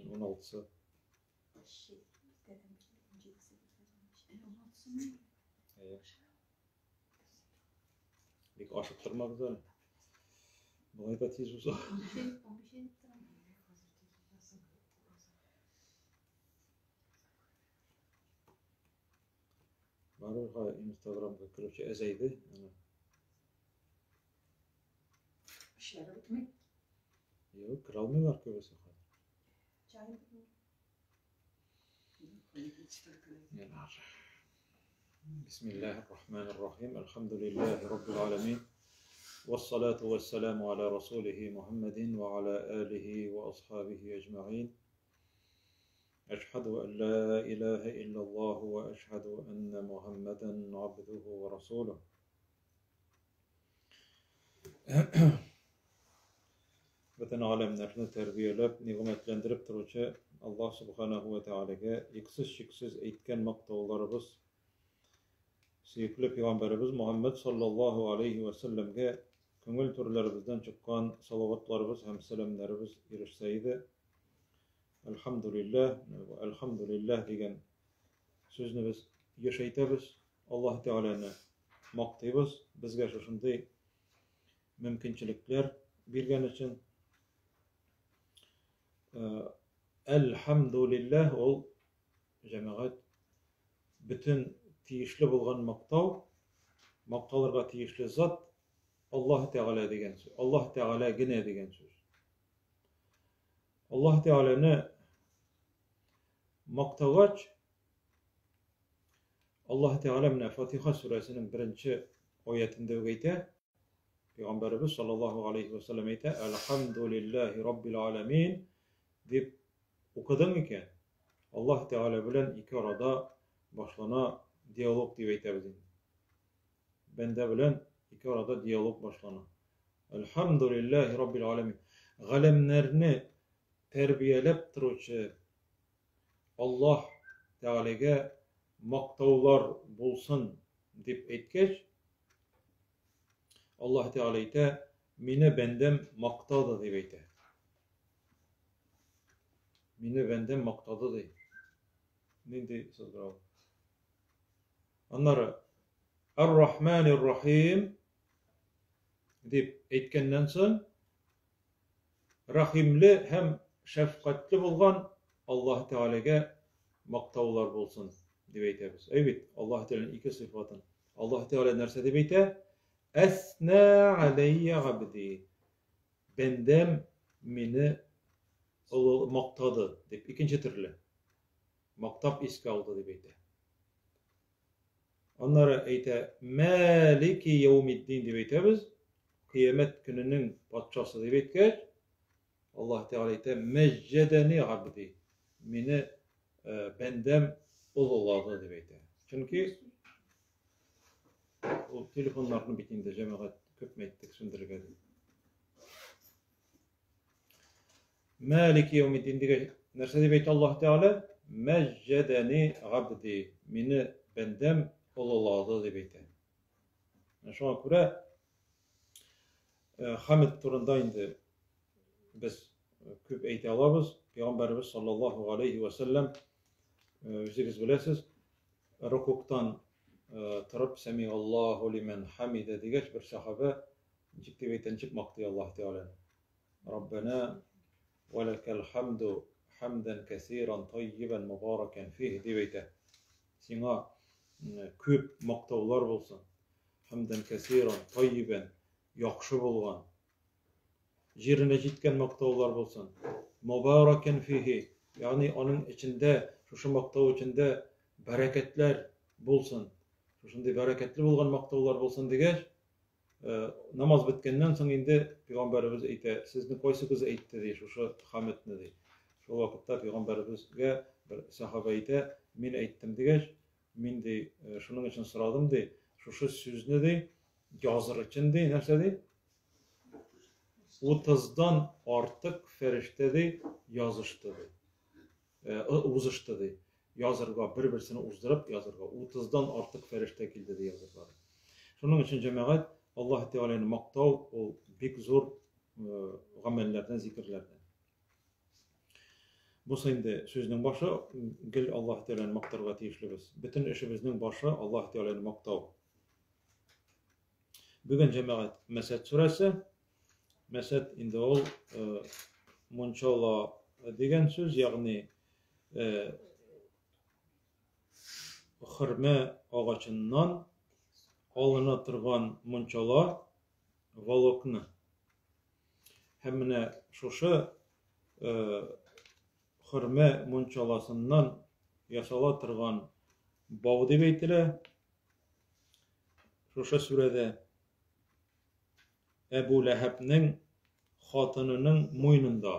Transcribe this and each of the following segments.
16-сы. Әйе. Бик ашыктырмагыз әле. Болай да тиз уза. Барырга Инстаграмга керүче әзәйде. Эшләре бетми. Юк, керә алмыйлар күбесе хәзер. Чай бетми. Ярар. Бисмиллаһир рахманир рахим. Әлхәмдүлиллаһи раббил аламин. Вассалату вассаламу аля расулихи Мухаммадин ва аля алихи ва асхабихи әҗмәгин. Әшһәду ан ла илаһа иллаллаһу ва әшһәду анна Мухаммадан абдуху ва расулух. Бөтен галәмнәрне тәрбияләп, нигъмәтләндереп торучы Аллаһ Субханаһу ва Тәгаләгә иксез-чиксез әйткән мактауларыбыз, сөекле пәйгамбәребез Мухаммәд саллаллаһу алейһи ва сәлләмгә күңел түрләребездән чыккан салаватларыбыз һәм сәламнәребез ирешсә иде. Әлхәмдүлилләһ, әлхәмдүлилләһ дигән сүзне без еш әйтәбез. Аллаһ Тәгаләне мактыйбыз, безгә шушындый мөмкинчелекләр биргән өчен. Әлхәмдүлилләһ ул җәмәгать бөтен тиешле булган мактау, макталырга тиешле зат Аллаһ Тәгалә дигән сүз. Аллаһ Тәгалә генә дигән сүз. Аллаһ Тәгаләне мактагач, Аллаһ Тәгалә менә Фатиха сүрәсенең беренче аятендә үк әйтә, Пәйгамбәребез саллаллаһу алейхи ва саллям әйтә, Әлхәмдүлилләһи раббил аламин дип укыдың икән, Аллаһ Тәгалә белән ике арада башлана диалог дип әйтәбез инде. Бәндә белән ике арада диалог башлана. Әлхәмдүлилләһи раббил аламин. Галәмнәрне тәрбияләп торучы Аллаһ Тәгаләгә мактаулар булсын дип әйткәч, Аллаһ Тәгалә әйтә, мине бәндәм мактады дип әйтә. Мине бәндәм мактады ди. Нинди сызгырау? Аннары Ар-Рахманир-Рахим дип әйткәннән соң, рәхимле һәм шәфкатьле булган Аллаһ Тәгаләгә мактаулар булсын дип әйтәбез. Әй бит, Аллаһ Тәгаләнең ике сыйфатын. Аллаһ Тәгалә нәрсә дип әйтә? Әсна алейя габди. Бәндәм мине олы мактады дип икенче төрле мактап искә алды дип әйтә. Аннары әйтә, Мәлики яумиддин дип әйтәбез. Кыямәт көненең патшасы дип әйткәч, Аллаһ Тәгалә әйтә, Мәҗҗәдәни габди. Мине э, бәндәм олылады дип әйтә. Чөнки ул телефоннарны бит инде җәмәгать күпме әйттек сүндерергә дип. Мәлики яумиддин дигәч, нәрсә дип әйтә Аллаһ Тәгалә? Мәҗҗәдәни габди. Мине бәндәм олылады дип әйтә. Шуңа күрә э, Хамид турында инде без күп әйтә алабыз. Пәйгамбәребез саллаллаһу алейхи ва сәлләм э, үзегез беләсез, рукуктан э, торып сәми Аллаһу лимән хамида дигәч, бер сахаба ничек дип әйтә, ничек мактый Аллаһ Тәгаләне? Раббана вә ләкәл хәмду хәмдән кәсиран таййибән мубаракән фих дип әйтә. Сиңа күп мактаулар булсын. Хәмдән кәсиран таййибән яхшы булган. Җиренә җиткән мактаулар булсын. Мубаракән фихи, ягъни аның эчендә, шушы мактау эчендә бәрәкәтләр булсын. Шушындый бәрәкәтле булган мактаулар булсын дигәч, Э, намаз беткәннән соң инде пәйгамбәребез әйтә, сезне кайсыгыз әйтте ди, шушы хамидны ди. Шул вакытта пәйгамбәребезгә бер сахаба әйтә, мин әйттем дигәч, мин ди, э, шуның өчен сорадым ди, шушы сүзне ди, языр өчен ди, нәрсә ди? Утыздан артык фәрештә ди, язышты ди. Э, узышты ди. Язырга, бер-берсен уздырып язырга. Утыздан артык фәрештә килде ди язырга. Шуның өчен җәмәгать Аллаһ Тәгаләне мактау ул бик зур э, гамәлләрдән, зикерләрдән. Бусы инде сүзнең башы, гел Аллаһ Тәгаләне мактарга тиешлебез. Бөтен эшебезнең башы Аллаһ Тәгаләне мактау. Бүген җәмәгать Мәсәд сүрәсе. Мәсәд инде ул э, мунчала дигән сүз, ягъни э, хөрмә агачыннан алына торган мунчала волокны. Һәм менә шушы хөрмә мунчаласыннан ясала торган бау дип әйтелә. Шушы сүрәдә Әбу Ләһәбнең хатынының муенында,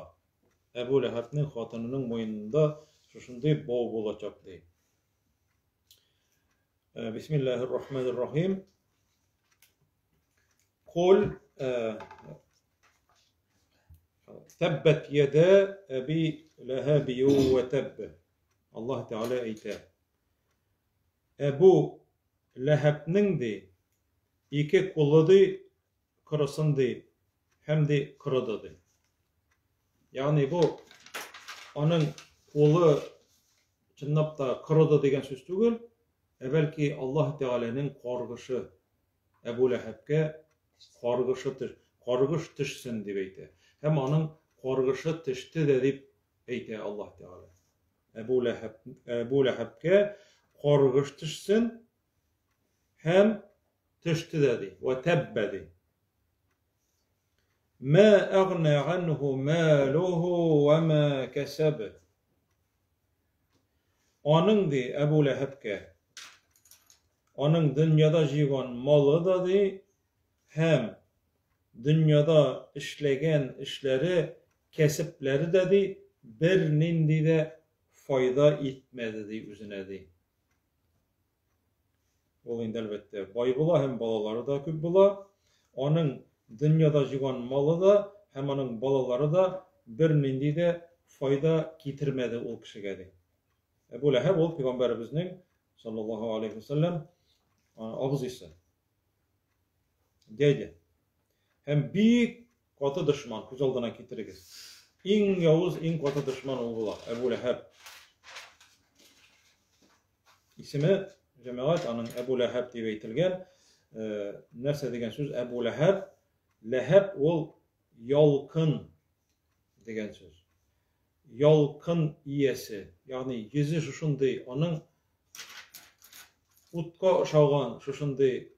Әбу Ләһәбнең хатынының муенында шушындый бау булачак ди. Бисмиллаһир Рахманир Рахим. Кул Тәббәт яда әби ләһәби вә тәбб. Аллаһ Тәгалә әйтә. Әбу Ләһәбнең ди ике кулы ди корысын ди һәм ди корыды ди. Ягъни бу аның кулы чынлап та корыды дигән сүз түгел, ә бәлки Аллаһ Тәгаләнең каргышы Әбу Ләһәбкә каргышы төш, каргыш төшсен дип әйтә. Һәм аның каргышы төште дә дип әйтә Аллаһ Тәгалә. Әбу Ләһәб, Әбу Ләһәбкә каргыш төшсен һәм төште дә ди. Вә тәббә ди. Мә әгънә анһу малуху вә мә кәсәб. Аның ди Әбу Ләһәбкә аның дөньяда җыйган малы да ди һәм дөньяда эшләгән эшләре, кәсепләре дә ди бернинди дә файда итмәде ди үзенә ди. Ул инде әлбәттә бай була һәм балалары да күп була. Аның дөньяда җыйган малы да һәм аның балалары да бернинди дә файда китермәде ул кешегә ди. Әбу Ләһәб ул пәйгамбәребезнең саллаллаһу алейхи вәсәлләм абзыйсы. Дядя. Һәм бик каты дошман, күз алдына китерегез. Иң явыз, иң каты дошман ул була, Әбу Ләһәб. Исеме җәмәгать аның Әбу Ләһәб дип әйтелгән. Э, нәрсә дигән сүз Әбу Ләһәб? Ләһәб ул ялкын дигән сүз. Ялкын иясе, ягъни йөзе шушындый, аның утка ошаган шушындый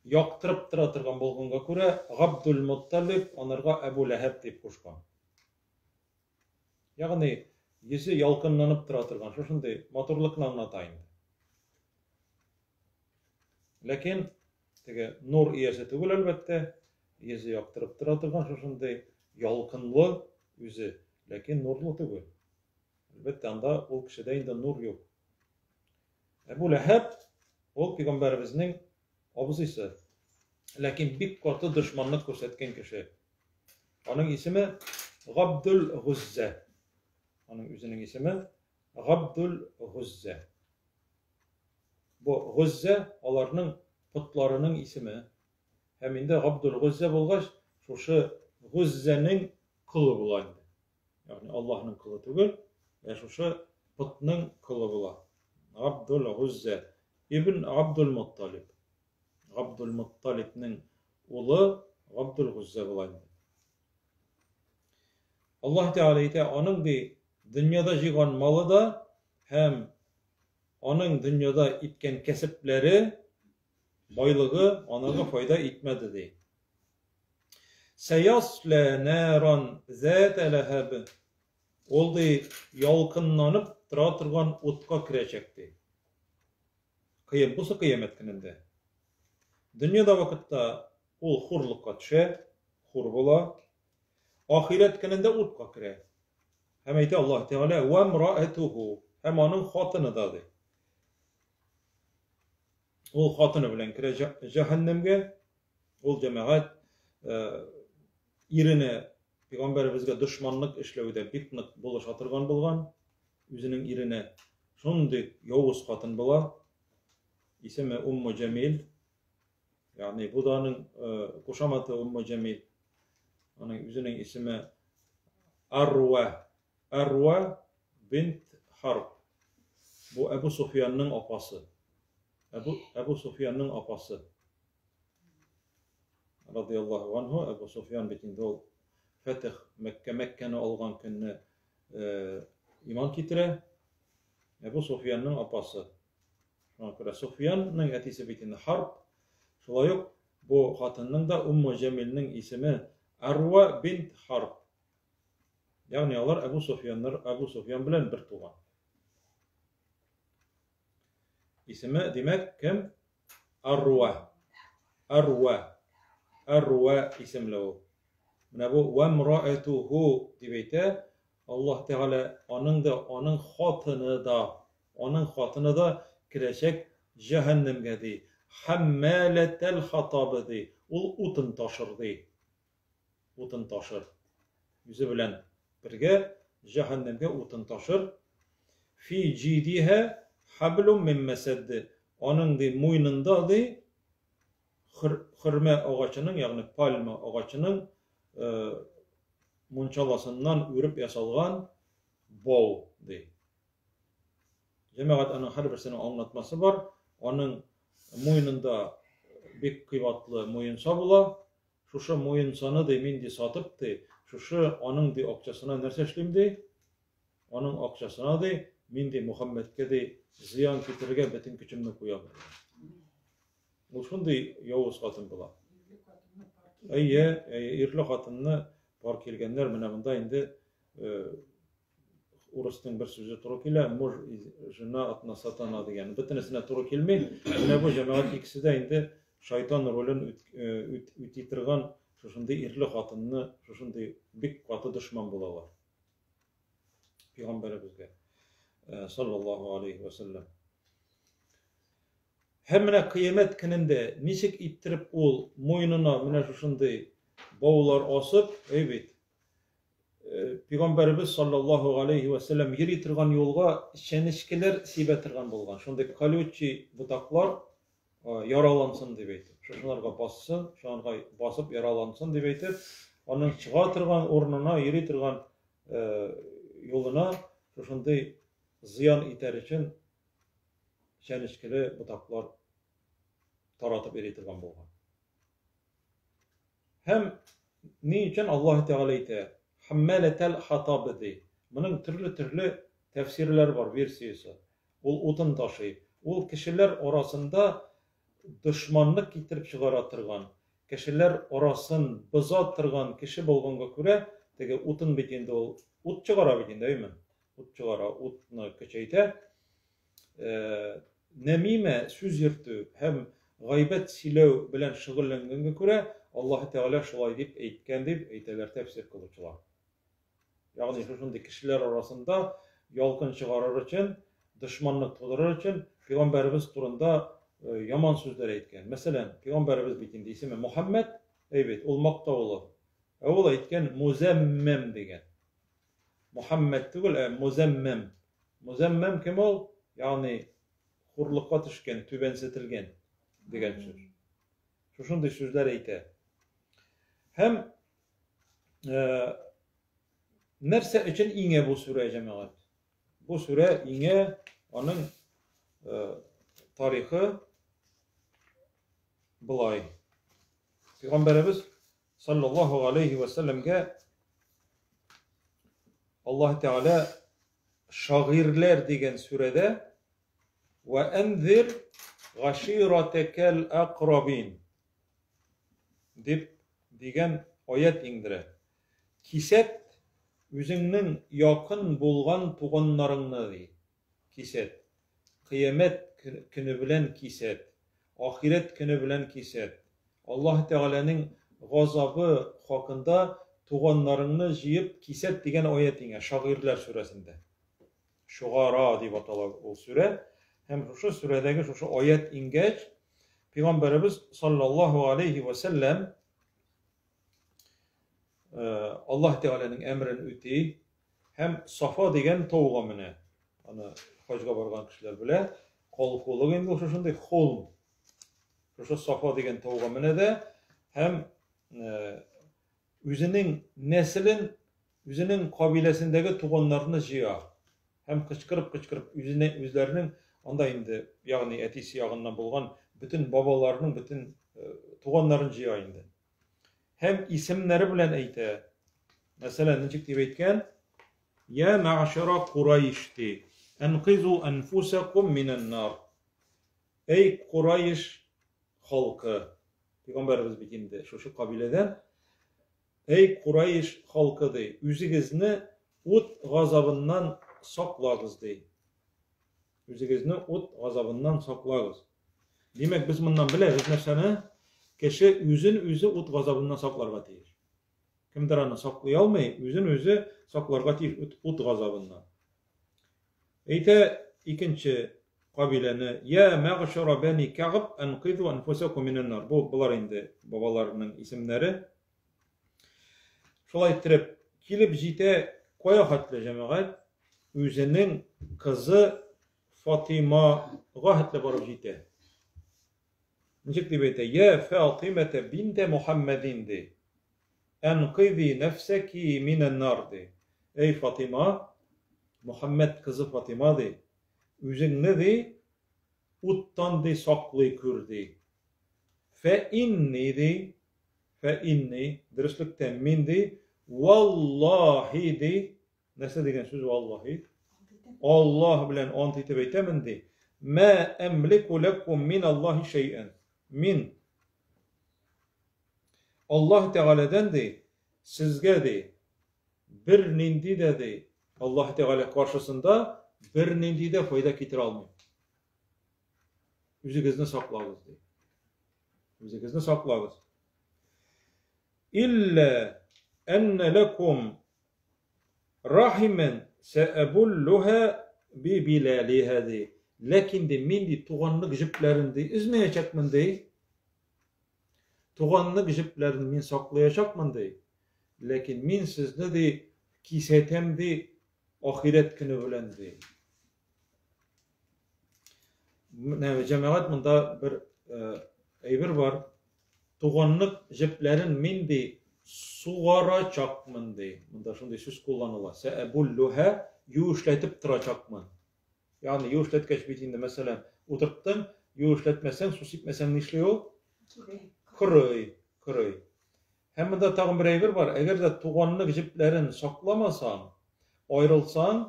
яктырып тора торган булганга күрә, Габдул Мутталиб анарга Әбу Ләһәб дип кушкан. Ягъни йөзе ялкынланып тора торган шушындый матурлыкны аңлата инде. Ләкин теге нур иясе түгел әлбәттә, йөзе яктырып тора торган шушындый ялкынлы үзе, ләкин нурлы түгел. Әлбәттә, анда ул кешедә инде нур юк. Әбу Ләһәб ул пәйгамбәребезнең абзыйсы. Ләкин бик каты дошманлык күрсәткән кеше. Аның исеме Габдул Гуззә. Аның үзенең исеме Габдул Гуззә. Бу Гуззә аларның потларының исеме. Һәм инде Габдул Гуззә булгач, шушы Гуззәнең колы була инде. Ягъни Аллаһның колы түгел, ә шушы потның колы була. Габдул Гуззә ибн Габдул Мутталиб. Габдул Мутталибның улы Габдул Гуззә була инде. Аллаһ Тәгалә әйтә, аның ди дөньяда җыйган малы да һәм аның дөньяда иткән кәсепләре, байлыгы анарга файда итмәде ди. Сәясла наран зата ләһәб. Ул ди ялкынланып тора торган утка керәчәк ди. Кыям, бусы кыямәт көнендә. Дөньяда вакытта ул хурлыкка төшә, хур була. Ахирәт көнендә утка керә. Һәм әйтә Аллаһ Тәгалә, "Ва мраатуху", һәм аның хатыны да ди. Ул хатыны белән керә җәһәннәмгә. Ул җәмәгать э, иренә пәйгамбәребезгә дошманлык эшләүдә бик нык булыша торган булган. Үзенең иренә шундый явыз хатын була. Исеме Умму Җәмил. Ягъни бу да аның э, кушаматы Умму Җәмил. Аның үзенең исеме Арва. Әрва бинт Харб. Бу Әбу Суфиянның апасы. Әбу Суфиянның апасы. Радияллаһу анһу, Әбу Суфиян бит инде ул Фәтех Мәккә, Мәккәне алган көнне иман китерә. Әбу Суфиянның апасы. Шуңа күрә Суфиянның әтисе бит инде Харб. Шулай ук бу хатынның да Умму Җәмилнең исеме Арва бинт Харб. Ягъни алар Әбу Суфияннар, Әбу Суфиян белән бер туган. Исеме, димәк, кем? Арва. Арва. Арва исемле ул. Менә бу вамраатуху дип әйтә. Аллаһ Тәгалә аның да, аның хатыны да, аның хатыны да керәчәк җәһәннәмгә ди. Хаммалатал хатаб ди. Ул утын ташыр ди. Утын ташыр. Үзе белән бергә җәһәннәмгә утын ташыр. Фи җидиһа хаблум мин мәсәд. Аның ди муенында ди хөрмә агачының, ягъни пальма агачының мунчаласыннан үреп ясалган бау ди. Җәмәгать, аның һәрберсенең аңлатмасы бар. Аның муенында бик кыйбатлы муенса була. Шушы муенсаны ди мин ди сатып ди, шушы аның ди акчасына нәрсә эшлим ди? Аның акчасына ди, мин ди Мухаммедкә ди зыян китерергә бөтен көчемне куям. Ул шундый явыз хатын була. Әйе, әйе, ирле хатынны пар килгәннәр, менә монда инде урысның бер сүзе туры килә, муж и жена одна сатана дигән. Бөтенесенә туры килми. Менә бу җәмәгать икесе дә инде шайтан ролен үти торган шушындый ирле хатынны, шушындый бик каты дошман булалар. Пәйгамбәребезгә саллаллаһу алейхи ва саллям. Һәм менә кыямәт көнендә ничек иттереп ул муенына менә шушындый баулар асып, әй бит, Пәйгамбәребез саллаллаһу галәйһи вә сәлләм йөри торган юлга чәнечкеләр сибә торган булган. Шундый колючий ботаклар яралансын дип әйтеп, шушыларга бассын, шуңарга басып яралансын дип әйтеп, аның чыга торган урынына, йөри торган юлына шушындый зыян итәр өчен чәнечкеле ботаклар таратып йөри торган булган. Һәм ни өчен Аллаһ Тәгалә әйтә, Хаммаләтәл хатаб ди. Моның төрле-төрле тәфсирләре бар, версиясе. Ул утын ташый. Ул кешеләр арасында дошманлык китереп чыгара торган, кешеләр арасын боза торган кеше булганга күрә, теге утын бит инде ул ут чыгара бит инде, әйеме? Ут чыгара, утны көчәйтә. Нәмимә сүз йөртү һәм гайбәт сөйләү белән шөгыльләнгәнгә күрә, Аллаһы Тәгалә шулай дип әйткән дип әйтәләр тәфсир кылучылар. Ягъни шушындый кешеләр арасында ялкын чыгарыр өчен, дошманлык тудырыр өчен пәйгамбәребез турында яман сүзләр әйткән. Мәсәлән, пәйгамбәребез бит инде исеме Мухаммәд, әй бит, ул мактаулы. Ә ул әйткән Музәммәм дигән. Мухаммәд түгел, ә Музәммәм. Музәммәм кем ул? Ягъни хурлыкка төшкән, түбәнсетелгән дигән сүз. Шушындый сүзләр әйтә. Һәм нәрсә өчен иңә бу сүрә, җәмәгать? Бу сүрә иңә, аның тарихы болай. Пәйгамбәребез саллаллаһу алейхи ва сәлләмгә Аллаһ Тәгалә Шагыйрьләр дигән сүрәдә Вә әнзир гаширатәкәл акрабин дип дигән аять иңдерә. Кисәт үзеңнең якын булган туганнарыңны, ди. Кисәт. Кыямәт көне белән кисәт. Ахирәт көне белән кисәт. Аллаһ Тәгаләнең газабы хакында туганнарыңны җыеп кисәт дигән аять иңә Шагыйрьләр сүрәсендә. Шогара дип атала ул сүрә. Һәм шушы сүрәдәге шушы аять иңгәч, Пәйгамбәребез саллаллаһу алейхи ва сәлләм Аллаһ Тәгаләнең әмерен үти һәм Сафа дигән тауга менә. Аны хаҗга барган кешеләр белә. Калкулык инде ул шушындый холм. Шушы Сафа дигән тауга менә дә һәм үзенең нәселен, Үзенең кабиләсендәге туганнарны җыя һәм кычкырып-кычкырып үзенә үзләренең анда инде, ягъни әтисе ягыннан булган бөтен бабаларының бөтен туганнарын җыя инде. Һәм исемнәре белән әйтә. Мәсәлән, ничек дип әйткән? Я мәгъшара Курайш ди. Әнкыйзу әнфусакум минән нар. Әй Курайш халкы. Пәйгамбәребез бит инде шушы кабиләдән. Әй Курайш халкы ди, үзегезне ут газабыннан саклагыз ди. Үзегезне ут газабыннан саклагыз. Димәк, без моннан беләбез нәрсәне? Кеше үзен үзе ут газабыннан сакларга тиеш. Кемдер аны саклый алмый, үзен үзе сакларга тиеш ут газабыннан. Әйтә икенче кабиләне, Я мәгъшара бәни Кәгъб әнкыйзу әнфусакум минән нар. Бу болар инде бабаларының исемнәре. Шулай иттереп, килеп җитә кая хәтле җәмәгать? Үзенең кызы Фатимага хәтле барып җитә. Ничек дип әйтә? Я Фатимата бинтә Мухаммадин ди. Әнкыйзи нәфсәки минән нар ди. Әй Фатима, Мухаммад кызы Фатима ди, үзеңне ди, уттан ди саклый күр ди. Фә инни ди, фә инни, дөреслектә мин ди, валлаһи ди, нәрсә дигән сүз валлаһи? Аллаһ белән ант итеп әйтәмен ди. Мә әмлику ләкум мин Аллаһи шәйән. Мин Аллаһ Тәгаләдән ди, сезгә ди, бернинди дә ди, Аллаһ Тәгалә каршысында бернинди дә файда китерә алмыйм. Үзегезне саклагыз ди. Үзегезне саклагыз. Илля әннә ләкум рахимен сәәбуллуһа би билалиһа ди. Ләкин ди, мин ди туганлык җепләрен ди өзмәячәкмен ди. Туганлык җепләрен мин саклаячакмын ди. Ләкин мин сезне ди кисәтәм ди ахирәт көне белән ди. Менә җәмәгать монда бер әйбер бар. Туганлык җепләрен мин ди сугарачакмын ди. Монда шундый сүз кулланыла. Сәәбуллуһа юешләтеп торачакмын. Ягъни юешләткәч бит инде, мәсәлән, утырттың, юешләтмәсәң, су сипмәсәң нишли ул? Корый, корый. Һәм монда тагын бер әйбер бар. Әгәр дә туганлык җепләрен сакламасаң, аерылсаң,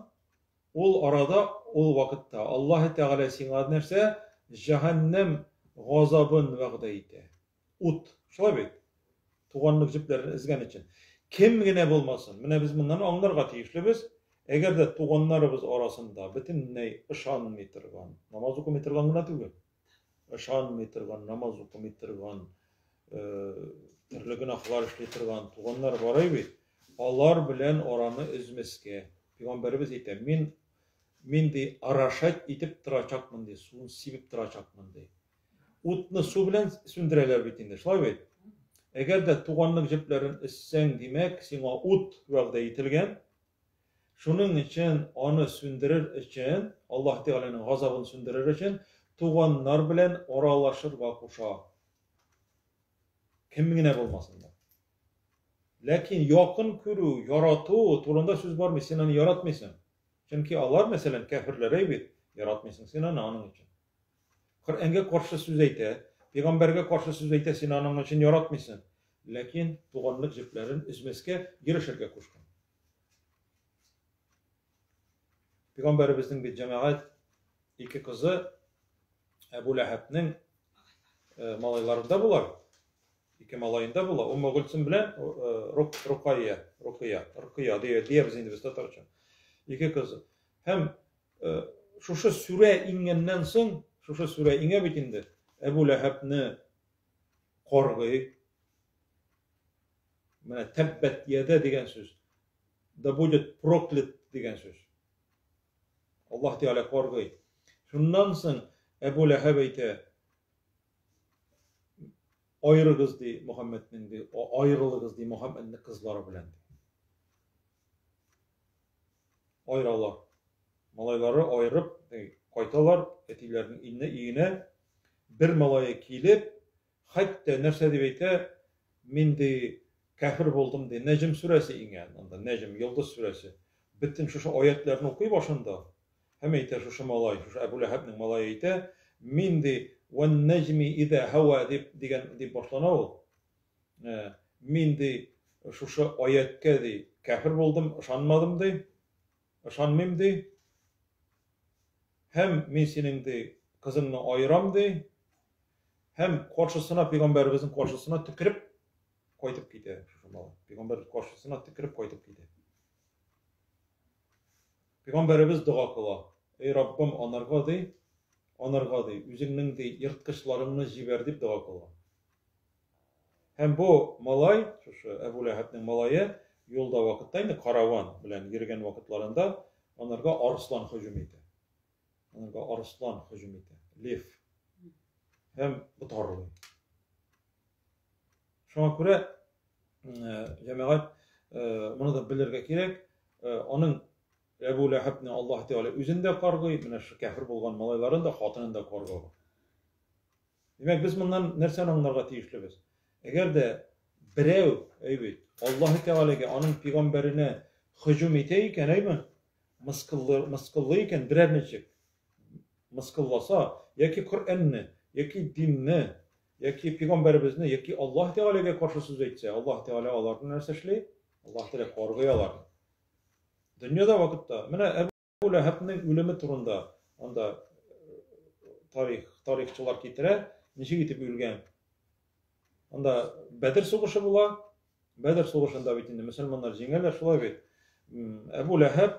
Ул арада, ул вакытта Аллаһы Тәгалә сиңа нәрсә? Җәһәннәм газабын вәгъдә итә. Ут. Шулай бит? Туганлык җепләрен өзгән өчен. Кем генә булмасын, менә без моннан аңларга тиешлебез, әгәр дә туганнарыбыз арасында бөтенләй ышанмый торган, намаз укымый торган гына түгел, ышанмый торган, намаз укымый торган, төрле гөнаһлар эшли торган туганнар бар бит, алар белән араны өзмәскә. Пәйгамбәребез әйтә, мин мин ди орошать итеп торачакмын ди, суын сибеп торачакмын ди. Утны су белән сүндерәләр бит инде, шулай бит? Әгәр дә туганлык җепләрен өзсәң, димәк, сиңа ут вәгъдә ителгән. Шуның өчен аны сүндерер өчен, Аллаһ Тәгаләнең газабын сүндерер өчен туганнар белән аралашырга куша. Кем генә булмасын да. Ләкин якын күрү, ярату турында сүз бармый, син аны яратмыйсың. Чөнки алар, мәсәлән, кәферләр бит, яратмыйсың син аны аның өчен. Коръәнгә каршы сүз әйтә, пәйгамбәргә каршы сүз әйтә, син аның өчен яратмыйсың. Ләкин туганлык җепләрен өзмәскә, йөрешергә кушкан. Пәйгамбәребезнең бит җәмәгать ике кызы Әбу Ләһәбнең малайларында була. Ике малаенда була. Умму Гөлсем белән Рукая, Рукыя, Рукыя диябез инде без татарча. Ике кызы. Һәм шушы сүрә иңгәннән соң, шушы сүрә иңә бит инде, Әбу Ләһәбне каргый. Менә тәббәт яда дигән сүз. Да будет проклят дигән сүз. Аллаһ Тәгалә каргый. Шуннан соң Әбу Ләһәб әйтә, аерыгыз ди Мөхәммәднең ди, аерылыгыз ди Мөхәммәднең кызлары белән ди. Аералар. Малайлары аерып кайталар әтиләренең өенә, өенә. Бер малае килеп, хәтта нәрсә дип әйтә, мин ди Кәфер булдым ди. Нәҗем сүрәсе иңә анда, Нәҗем, йолдыз сүрәсе. Бөтен шушы аятларны укый башында. Һәм әйтә шушы малай, шушы Әбу Ләһәбнең малае әйтә, мин ди, вән нәҗми иза һава дип дигән дип башлана ул. Э, мин ди, шушы аяткә ди, кәфер булдым, ышанмадым ди. Ышанмыйм ди. Һәм мин синең ди, кызыңны аерам ди. Һәм каршысына пәйгамбәребезнең каршысына төкереп кайтып китә шушы малай. Пәйгамбәр каршысына төкереп кайтып китә. Пәйгамбәребез дога кыла. Эй Раббым, анарга ди, анарга ди, үзеңнең ди ерткычларыңны җибәр дип дога кыла. Һәм бу малай, шушы Әбу Ләһәбнең малае, юлда вакытта инде караван белән йөргән вакытларында анарга арыслан һөҗүм итә. Анарга арыслан һөҗүм итә. Лев. Һәм ботарлый. Шуңа күрә җәмәгать моны да белергә кирәк. Аның Әбу Ләһәбне Аллаһ Тәгалә үзен дә каргый, менә шушы кәфер булган малайларын да, хатынын да каргаган. Димәк, без моннан нәрсәне аңларга тиешлебез? Әгәр дә берәү, әй бит, Аллаһ Тәгаләгә, аның пәйгамбәренә һөҗүм итә икән, әйме? Мыскыллы, мыскыллы икән, берәр ничек мыскылласа, яки Коръәнне, яки динне, яки пәйгамбәребезне, яки Аллаһ Тәгаләгә каршы сүз әйтсә, Аллаһ Тәгалә аларны нәрсә эшли? Аллаһ Тәгалә каргый аларны. Дөньяда вакытта, менә Әбу Ләһәбнең үлеме турында анда тарих, тарихчылар китерә, ничек итеп үлгән. Анда Бәдер сугышы була. Бәдер сугышында бит инде мөселманнар җиңәләр, шулай бит. Әбу Ләһәб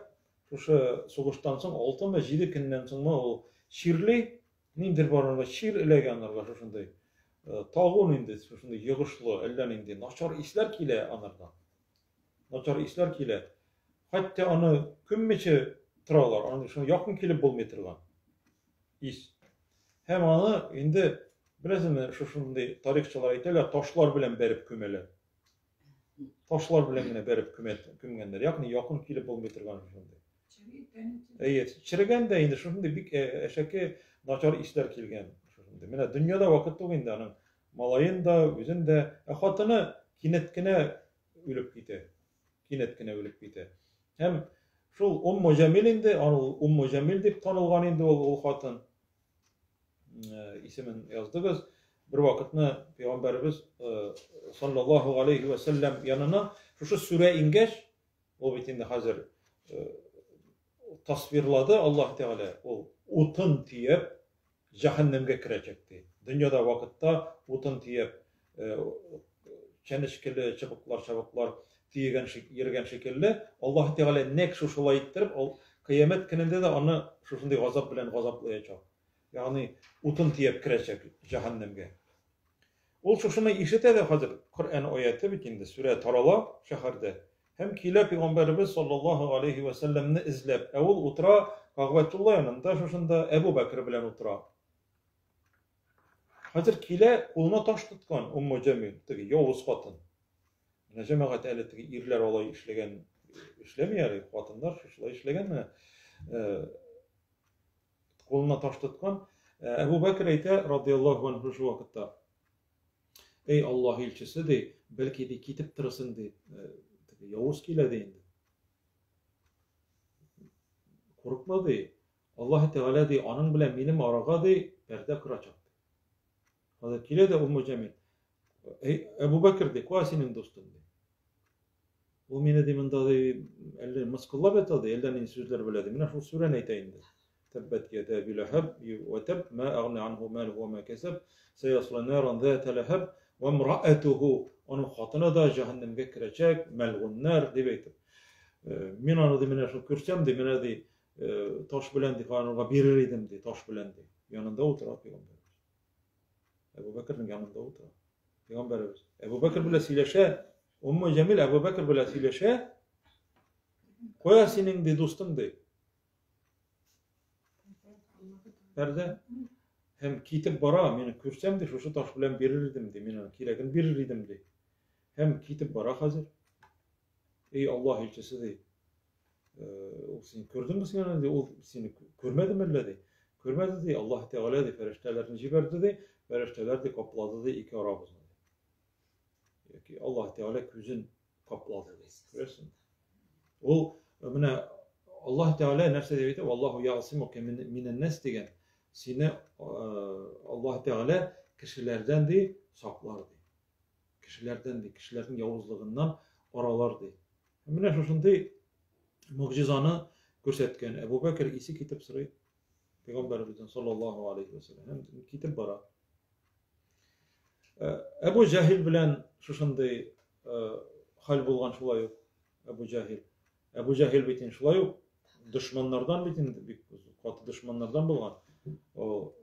шушы сугыштан соң 6-мы 7 көннән соңмы ул чирли, ниндидер бар анда чир эләгә анарга шушындый. Тагун инде шушындый йогышлы, әллә нинди начар исләр килә анарга. Начар исләр килә. Хәтта аны күммичә торалар, аны шуны якын килеп булмый торган ис. Һәм аны инде беләсезме, шушындый тарихчылар әйтәләр, ташлар белән бәреп күмәләр. Ташлар белән генә бәреп күмгәннәр. Ягъни якын килеп булмый торган шушындый. Әйе, черегән дә инде шушындый бик әшәке начар исләр килгән шушындый. Менә дөньяда вакыт түгел инде аның малаен да, үзен дә. Ә хатыны кинәт кенә үлеп китә. Кинәт кенә үлеп китә. Һәм шул Умму Җәмил инде, ул Умму Җәмил дип танылган инде ул, ул хатын. Э, исемен яздыгыз. Бер вакытны пәйгамбәребез э, саллаллаһу алейхи ва сәлләм янына шушы сүрә иңгәч, ул бит инде хәзер э, тасвирлады Аллаһ Тәгалә, ул утын төяп җәһәннәмгә керәчәк ди. Дөньяда вакытта утын төяп чәнечкеле чыбыклар, чабыклар төягән йөргән шикелле, Аллаһ Тәгалә нәкъ шушылай иттереп, ул кыямәт көнендә дә аны шушындый газап белән газаплаячак. Ягъни утын төяп керәчәк җәһәннәмгә. Ул шушыны ишетә дә хәзер Коръән аяте бит инде, сүрә тарала шәһәрдә. Һәм килә пәйгамбәребез саллаллаһу алейһи вә сәлләмне эзләп. Ә ул утыра Кагъбәтулла янында шушында Әбу Бәкер белән утыра. Хәзер килә, кулына таш тоткан Умму Җәмил, теге явыз хатын. Менә җәмәгать әле теге ирләр алай эшләгән эшләми әле, хатыннар шушылай эшләгән менә. Э, кулына таш тоткан. Э, Әбу Бәкер әйтә, радияллаһу анһу шул вакытта. Эй, Аллаһ илчесе, ди, бәлки, ди, китеп торырсың, ди, э, теге явыз килә, ди инде. Курыкма, ди, Аллаһ Тәгалә, ди, аның белән минем арага, ди, пәрдә корачак. Хәзер килә дә Умму Җәмил. Эй, Әбу Бәкер, ди, кая синең дустың, ди. Ул мине, ди, монда, ди, әллә мыскыллап ята, ди, әллә нинди сүзләр белә, ди. Менә шул сүрәне әйтә инде. Тәббәт яда әби ләһәб вә тәб, ма агна анһу малүһу вә ма кәсәб, сәясла наран зата ләһәб, вә имраәтүһу, аның хатыны да җәһәннәмгә керәчәк, мәлгуннар, дип әйтеп. Э, мин аны, ди, менә шул күрсәм, ди, менә, ди, э, таш белән, ди, анарга бирер идем, ди, таш белән, ди. Янында утыра пәйгамбәребез. Әбу Бәкернең янында утыра. Пәйгамбәребез. Әбу Бәкер белән сөйләшә, Умму Җәмил Әбу Бәкер белән сөйләшә. Кая синең, ди, дустың, ди. Пәрдә. Һәм китеп бара, мин күрсәм ди, шушы таш белән бирер идем ди, мин аның кирәген бирер идем ди. Һәм китеп бара хәзер. Эй Аллаһ илчесе ди. Э, ул сине күрдеме син аны ди, ул сине күрмәдеме әллә ди. Күрмәде ди, Аллаһ Тәгалә ди, фәрештәләрне җибәрде ди, фәрештәләр ди каплады ди ике арабызны. Яки Аллаһ Тәгалә күзен каплады ди. Күрәсең? Ул менә Аллаһ Тәгалә нәрсә дип әйтә? Аллаһу ягъсимука минән нас дигән. Сине Аллаһ Тәгалә кешеләрдән ди саклар ди. Кешеләрдән ди, кешеләрнең явызлыгыннан аралар ди. Менә шушындый могҗизаны күрсәткән Әбу Бәкер исе китеп сорый Пәйгамбәребездән саллаллаһу алейхи ва сәлләм һәм китеп бара. Әбу Җаһил белән шушындый хәл булган шулай ук Әбу Җаһил. Әбу Җаһил бит инде шулай ук дошманнардан бит инде бик каты дошманнардан булган. Ул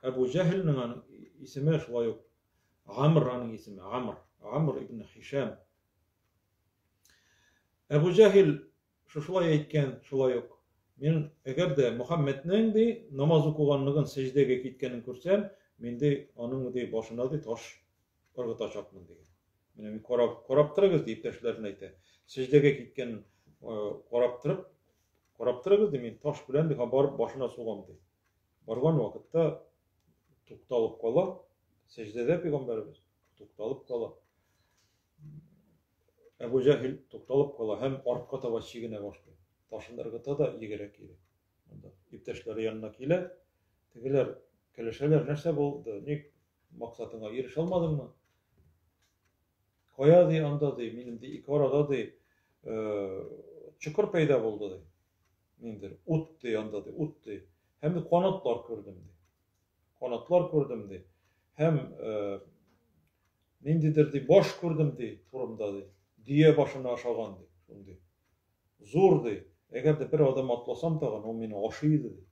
Әбу Җаһилнең аның исеме шулай ук Гамр аның исеме, Гамр, Гамр ибн Хишам. Әбу Җаһил шушылай әйткән, шулай ук, Мин, әгәр дә Мөхәммәднең, ди, намаз укыганлыгын, сәҗдәгә киткәнен күрсәм, мин, ди, аның, ди, башына, ди, таш ыргытачакмын, дигән. Менә мин карап, карап торыгыз, ди, иптәшләренә әйтә. Сәҗдәгә киткәнен карап торып, карап торыгыз, ди, мин таш белән, ди, барып башына сугам, ди. Барган вакытта тукталып кала, сәҗдәдә пәйгамбәребез тукталып кала. Әбу Җәһил тукталып кала һәм артка таба чигенә башлый. Ташын ыргыта да йөгерә кире. Монда иптәшләре янына килә. Тегеләр көлешәләр, нәрсә булды? Ник максатыңа ирешә алмадыңмы? Кая ди анда ди, минем ди ике арада ди, чокыр пәйда булды ди. Ниндер ут ди анда ди, ут ди. Һәм канатлар күрдем ди. Канатлар күрдем ди. Һәм ниндидер ди баш күрдем ди турымда ди. Дөя башына ошаган ди. Шундый. Зур ди. Әгәр дә бер адым атласам тагын, ул мине ашый иде ди.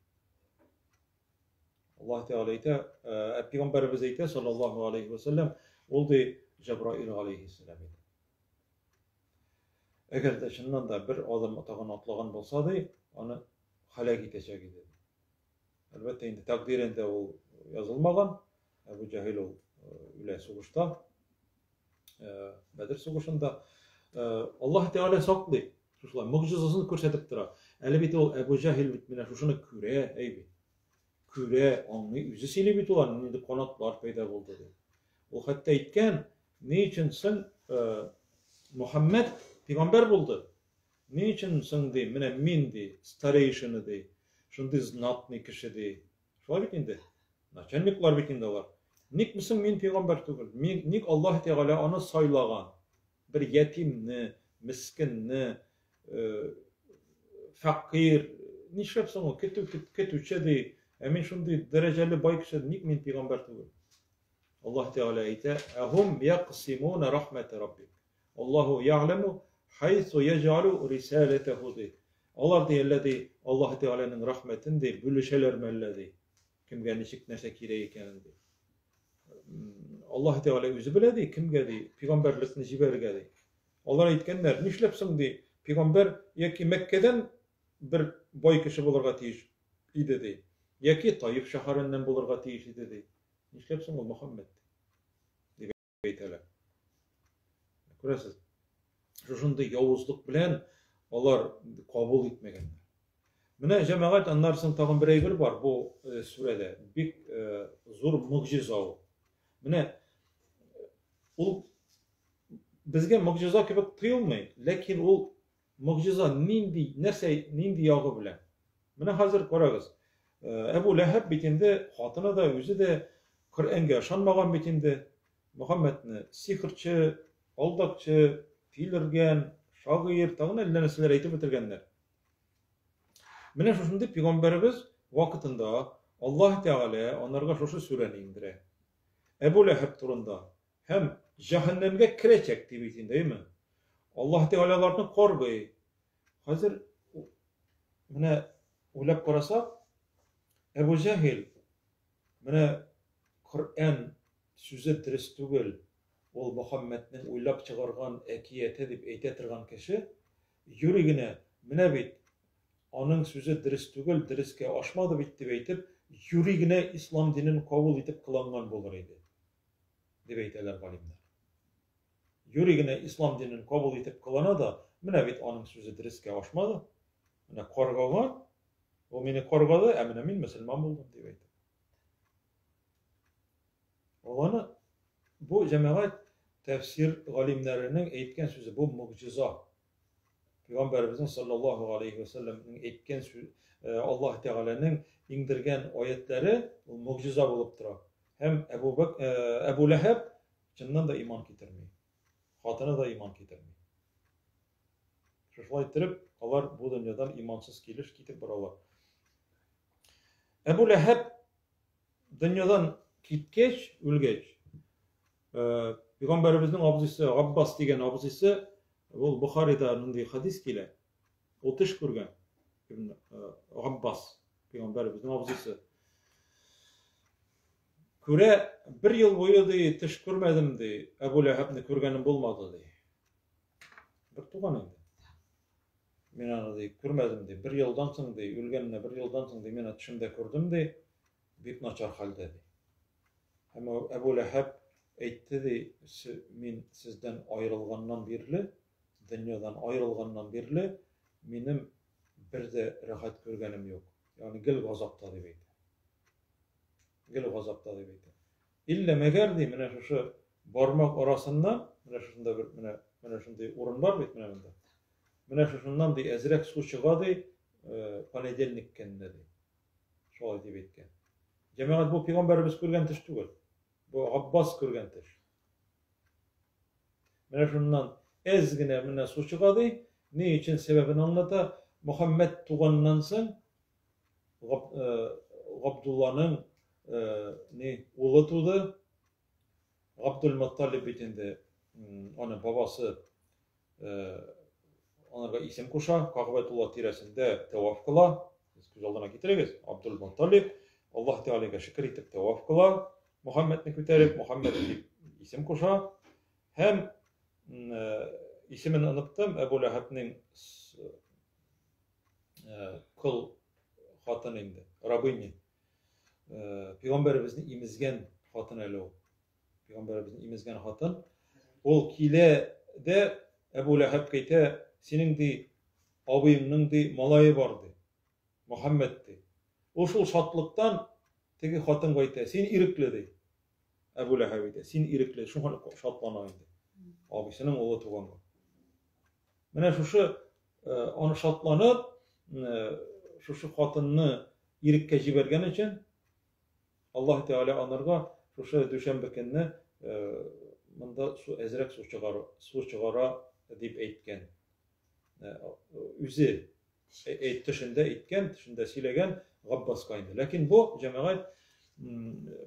Аллаһ Тәгалә әйтә, ә пәйгамбәребез әйтә, саллаллаһу алейхи ва сәлләм, ул ди Җәбраил алейхиссәлам иде. Әгәр дә чыннан да бер адым тагын атлаган булса ди, аны һәлак итәчәк иде. Әлбәттә инде тәкъдирендә ул язылмаган. Әбу Җаһил ул үлә сугышта. Бәдер сугышында. Аллаһ Тәгалә саклый. Шушылай могҗизасын күрсәтеп тора. Әле бит ул Әбу Җаһил бит менә шушыны күрә, әй бит. Күрә, аңлый, үзе сөйли бит ул аның нинди канатлар пәйда булды дип. Ул хәтта әйткән, ни өчен соң Мөхәммәд пәйгамбәр булды? Ни өчен соң ди, менә мин ди, старейшина ди, шундый знатный кеше ди. Шулай бит инде. Начальниклар бит инде алар. Ник соң мин пәйгамбәр түгел? Мин ник Аллаһ Тәгалә аны сайлаган? Бер ятимне, мескенне, фәкыйрь, нишләп соң ул көтү көтүче ди. Ә мин шундый дәрәҗәле бай кеше, ник мин пәйгамбәр түгел? Аллаһ Тәгалә әйтә: "Әһум яксимуна рахмәтә раббик". Аллаһу я'ләму хайсу яҗ'алу рисаләтәһу ди. Алар ди, әллә ди, Аллаһ Тәгаләнең рәхмәтен ди, бүлешәләрме әллә ди. Кемгә ничек нәрсә кирәк икәнен ди. Аллаһ Тәгалә үзе белә ди, кемгә ди, пәйгамбәрлекне җибәрергә ди. Алар әйткәннәр, нишләп соң ди, пәйгамбәр яки Мәккәдән бер бай кеше булырга тиеш иде ди, яки Таиф шәһәреннән булырга тиеш иде ди. Нишләп соң ул Мөхәммәд? Әйтәләр. Күрәсез, шушындый явызлык белән алар кабул итмәгәннәр. Менә җәмәгать аннан соң тагын бер әйбер бар бу э, сүрәдә. Бик э, зур могҗиза ул. Менә ул безгә могҗиза кебек тоелмый, ләкин ул могҗиза нинди, нәрсә, нинди ягы белән. Менә хәзер карагыз. Э, Әбу Ләһәб бит инде хатыны да, үзе дә Коръәнгә ышанмаган бит инде. Мөхәммәдне сихерче, алдакчы, тилергән, шагыйрь, тагын әллә нәрсәләр әйтеп бетергәннәр. Менә шушындый пәйгамбәребез вакытында Аллаһ Тәгалә анарга шушы сүрәне иңдерә. Әбу Ләһәб турында һәм җәһәннәмгә керәчәк дип бит инде, әйме? Аллаһ Тәгалә аларны каргый. Хәзер менә уйлап карасак, Әбу Җәһил менә Коръән сүзе дөрес түгел, ул Мөхәммәднең уйлап чыгарган әкияте дип әйтә торган кеше, юри генә, менә бит, аның сүзе дөрес түгел, дөрескә ашмады бит дип әйтеп, юри генә ислам динен кабул итеп кыланган булыр иде, дип әйтәләр галимнәр. Юри генә ислам динен кабул итеп кылана да, менә бит аның сүзе дөрескә ашмады, менә каргаган, ул мине каргады, ә менә мин мөселман булдым дип әйтеп. Ул аны бу җәмәгать тәфсир галимнәренең әйткән сүзе, бу могҗиза. Пәйгамбәребезнең саллаллаһу алейхи ва сәлләмнең әйткән сүз, Аллаһ Тәгаләнең иңдергән аятләре ул могҗиза булып тора. Һәм Әбу Бәк, Әбу Ләһәб чыннан да иман китерми. Хатыны да иман китерми. Шушылай иттереп, алар бу дөньядан имансыз килеш китеп баралар. Әбу Ләһәб дөньядан киткәч, үлгәч, пәйгамбәребезнең абзыйсы Габбас дигән абзыйсы, ул Бухарида мондый хадис килә. Ул төш күргән. Габбас пәйгамбәребезнең абзыйсы. Күрә, бер ел буе ди, төш күрмәдем ди, Әбу Ләһәбне күргәнем булмады ди. Бер туган инде. Мин аны ди, күрмәдем ди. Бер елдан соң ди, үлгәненә бер елдан соң ди, мин аны төшемдә күрдем ди, бик начар хәлдә ди. Һәм Әбу Ләһәб әйтте ди, мин сездән аерылганнан бирле, дөньядан аерылганнан бирле, минем бер дә рәхәт күргәнем юк. Ягъни гел газапта дип әйтә. Гел газапта дип әйтә. Иллә мәгәр ди, менә шушы бармак арасыннан, менә шушында бер менә менә шундый урын бар бит менә монда. Менә шушыннан ди әзрәк су чыга ди, понедельник көнне ди. Шулай дип әйткән. Җәмәгать бу пәйгамбәребез күргән төш түгел. Бу Аббас күргән төш. Менә шуннан әз генә менә су чыга ди. Ни өчен сәбәбен аңлата. Мөхәммәд туганнан соң Габдулланың ни улы туды. Габдул-Мутталиб бит инде аның бабасы анарга исем куша, Кагъбәтулла тирәсендә тәваф кыла. Сез күз алдына китерегез, Абдул-Мутталиб Аллаһ Тәгаләгә шөкер итеп тәваф кыла, Мөхәммәдне күтәреп, Мөхәммәд дип исем куша. Һәм исемен оныттым, Әбу Ләһәбнең кол хатын инде, рабыня. Пәйгамбәребезне имезгән хатын әле ул. Пәйгамбәребезне имезгән хатын. Ул килә дә Әбу Ләһәбкә әйтә, синең ди абыеңның ди малае бар ди. Мөхәммәд ди. Ул шул шатлыктан теге хатынга әйтә, син ирекле ди. Әбу Ләһәб әйтә, син ирекле, шуңа шатлана инде. Абыйсының улы туганга. Менә шушы аны шатланып, шушы хатынны иреккә җибәргән өчен Аллаһ Тәгалә анарга шушы дүшәмбе көнне монда су әзрәк су чыгара, су чыгара дип әйткән. Үзе төшендә әйткән, төшендә сөйләгән Габбаска инде. Ләкин бу җәмәгать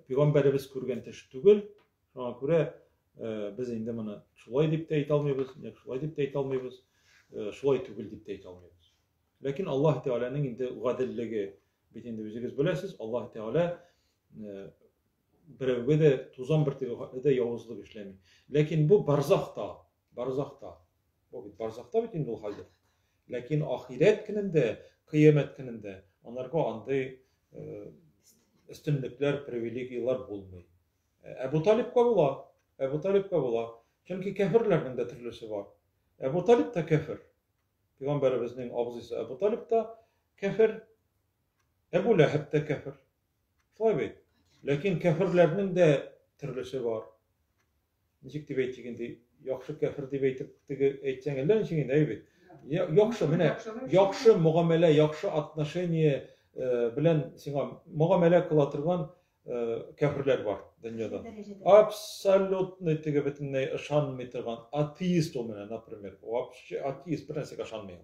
пәйгамбәребез күргән төш түгел. Шуңа күрә без инде моны шулай дип тә әйтә алмыйбыз, шулай дип тә әйтә алмыйбыз, шулай түгел дип тә әйтә алмыйбыз. Ләкин Аллаһ Тәгаләнең инде гаделлеге бит инде үзегез беләсез, Аллаһ Тәгалә берәүгә дә тузан бөртеге хәтле дә явызлык эшләми. Ләкин бу барзахта, барзахта. Бу бит барзахта бит инде ул хәзер. Ләкин ахирәт көнендә, кыямәт көнендә анарга андый өстенлекләр, привилегияләр булмый. Әбу Талибка була, Әбу Талибка була. Чөнки кәферләрнең дә төрлесе бар. Әбу Талиб та кәфер. Пәйгамбәребезнең абзыйсы Әбу Талиб та кәфер, Әбу Ләһәб тә кәфер. Шулай бит. Ләкин кәферләрнең дә төрлесе бар. Ничек дип әйтик инде, яхшы кәфер дип әйтеп, теге әйтсәң әллә ничек инде, әйе бит. Яхшы, менә яхшы мөгамәлә, яхшы отношение белән сиңа мөгамәлә кыла торган кәферләр бар дөньяда. Абсолютный теге бөтенләй ышанмый торган атеист ул менә, например. Вообще атеист, бер нәрсәгә ышанмый.